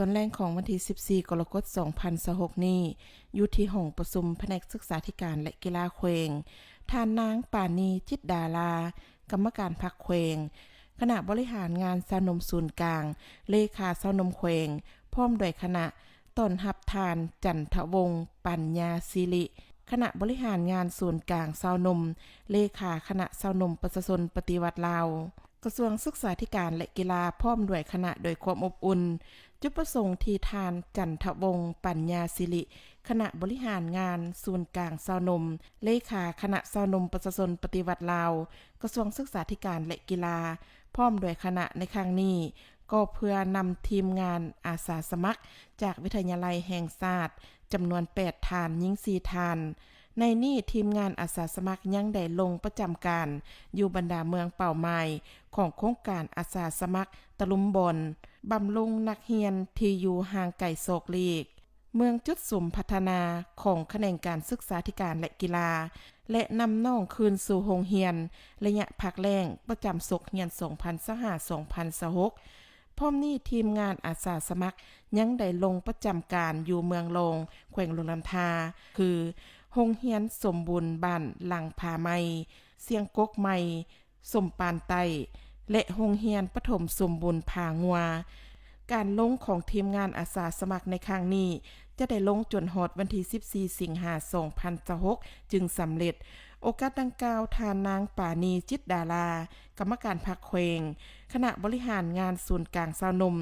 ຕອນແລງຂອງວັນທີສິບສີ່ ກໍລະກົດ ສອງພັນຊາວຫົກນີ້ ຢູ່ທີ່ຫ້ອງປະຊຸມພະແນກສຶກສາທິການ ແລະ ກິລາແຂວງ, ທ່ານນາງ ປານີ ຈິດດາລາ ກຳມະການພັກແຂວງ, ຄະນະບໍລິຫານງານຊາວໜຸ່ມສູນກາງ, ເລຂາຊາວໜຸ່ມແຂວງ ພ້ອມດ້ວຍຄະນະ ຕ້ອນຮັບທ່ານ ຈັນທະວົງ ປັນຍາສິລິ ຄະນະບໍລິຫານງານສູນກາງຊາວໜຸ່ມ, ເລຂາຄະນະຊາວໜຸ່ມປະຊາຊົນປະຕິວັດລາວ ກະຊວງສຶກສາທິການ ແລະ ກິລາ ພ້ອມດ້ວຍຄະນະ ດ້ວຍຄວາມອົບອຸ່ນ. ຈຸດປະສົງທີ່ທ່ານ ຈັນທະວົງ ປັນຍາສິລິ ຄະນະບໍລິຫານງານສູນກາງຊາວໜຸ່ມ, ເລຂາຄະນະຊາວໜຸ່ມປະຊາຊົນປະຕິວັດລາວ ກະຊວງສຶກສາທິການ ແລະ ກິລາ ພ້ອມດ້ວຍຄະນະໃນຄັ້ງນີ້ ກໍເພື່ອນຳທີມງານອາສາສະໝັກຈາກວິທະຍາໄລແຫ່ງຊາດ ຈຳນວນແປດທ່ານ, ຍິງສີ່ທ່ານ. ໃນນີ້ທີມງານອາສາສະໝັກຍັງໄດ້ລົງປະຈຳການຢູ່ບັນດາເມືອງເປົ້າໝາຍຂອງໂຄງການອາສາສະໝັກຕະລຸມບອນ, ບຳລຸງນັກຮຽນທີ່ຢູ່ຫ່າງໄກສອກຫຼີກ, ເມືອງຈຸດສຸມພັດທະນາຂອງຂະແໜງການສຶກສາທິການ ແລະ ກິລາ ແລະ ນຳນ້ອງຄືນສູ່ໂຮງຮຽນໄລຍະພັກແລ້ງປະຈຳສົກຮຽນ ສອງພັນຊາວຫ້າ ສອງພັນຊາວຫົກ. ພ້ອມນີ້ທີມງານອາສາສະໝັກຍັງໄດ້ລົງປະຈຳການຢູ່ເມືອງລອງ ແຂວງຫຼວງນ້ຳທາ ຄື ໂຮງຮຽນສົມບູນບ້ານຫຼັງຜາໃໝ່, ຊຽງກົກໃໝ່, ສົມປານໃຕ້ ແລະ ໂຮງຮຽນປະຖົມສົມບູນຜາງົວ. ການລົງຂອງທີມງານອາສາສະໝັກໃນຄັ້ງນີ້ ຈະໄດ້ລົງຈົນຮອດວັນທີສິບສີ່ ສິງຫາ ສອງພັນຊາວຫົກ ຈຶ່ງສຳເລັດ. ໂອກາດດັ່ງກ່າວ, ທ່ານນາງ ປານີ ຈິດດາລາ ກຳມະການພັກແຂວງ, ຄະນະບໍລິຫານງານສູນກາງຊາວໜຸ່ມ,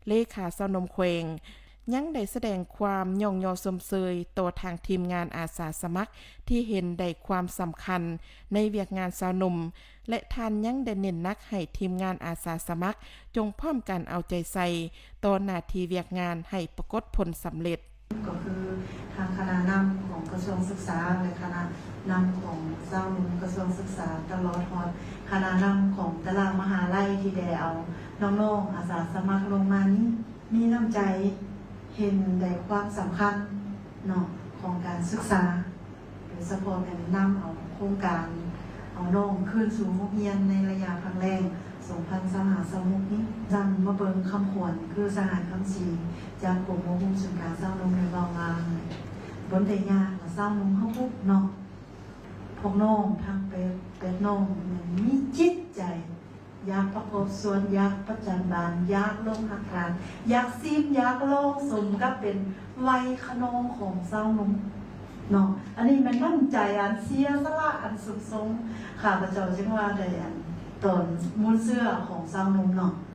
ເລຂາຊາວໜຸ່ມແຂວງ ຍັງໄດ້ສະແດງຄວາມຍ້ອງຍໍຊົມເຊີຍຕໍ່ທາງທີມງານອາສາສະໝັກທີ່ເຫັນໄດ້ຄວາມສຳຄັນໃນວຽກງານຊາວໜຸ່ມ ແລະ ທ່ານຍັງໄດ້ເນັ້ນໜັກໃຫ້ທີມງານອາສາສະໝັກຈົ່ງພ້ອມກັນເອົາໃຈໃສ່ຕໍ່ໜ້າທີ່ວຽກງານໃຫ້ປາກົດຜົນສຳເລັດ. ກໍຄືທາງຄະນະນຳຂອງກະຊວງສຶກສາ ແລະ ຄະນະນຳຂອງຊາວໜຸ່ມກະຊວງສຶກສາ ຕະຫຼອດຮອດຄະນະນຳຂອງແຕ່ລະມະຫາໄລທີ່ໄດ້ເອົານ້ອງໆອາສາສະໝັກລົງມານີ້ ມີນ້ຳໃຈເຫັນໄດ້ຄວາມສຳຄັນເນາະ ຂອງການສຶກສາ ໂດຍສະເພາະແມ່ນນຳເອົາໂຄງການເອົານ້ອງຄືນສູ່ໂຮງຮຽນໃນໄລຍະພັກແລ້ງ ສອງພັນຊາວຫ້າ ຊາວຫົກນີ້. ຈັ່ງມາເບິ່ງຄຳຂວັນ ຄືສະຫາຍຄຳສີຈາກກົມອົບຮົມສູນກາງຊາວໜຸ່ມໄດ້ເວົ້າວ່າ ບໍ່ໄດ້ຍາກລະຊາວໜຸ່ມເຮົາພຸ້ນເນາະ ພວກນ້ອງທັງແປດ ແປດນ້ອງແມ່ນມີຈິດໃຈ ຢາກປະກອບສ່ວນ, ຢາກປະຈັນບານ, ຢາກລົງຮັກຖານ, ຢາກຊີມ, ຢາກລອງສົມກັບເປັນໄວຂະນອງຂອງຊາວໜຸ່ມເນາະ. ອັນນີ້ແມ່ນນ້ຳໃຈອັນເສຍສະຫຼະອັນສູງສົ່ງ. ຂ້າພະເຈົ້າຈຶ່ງວ່າໄດ້ອັນຕອນມູນເຊື້ອຂອງຊາວໜຸ່ມເນາະ.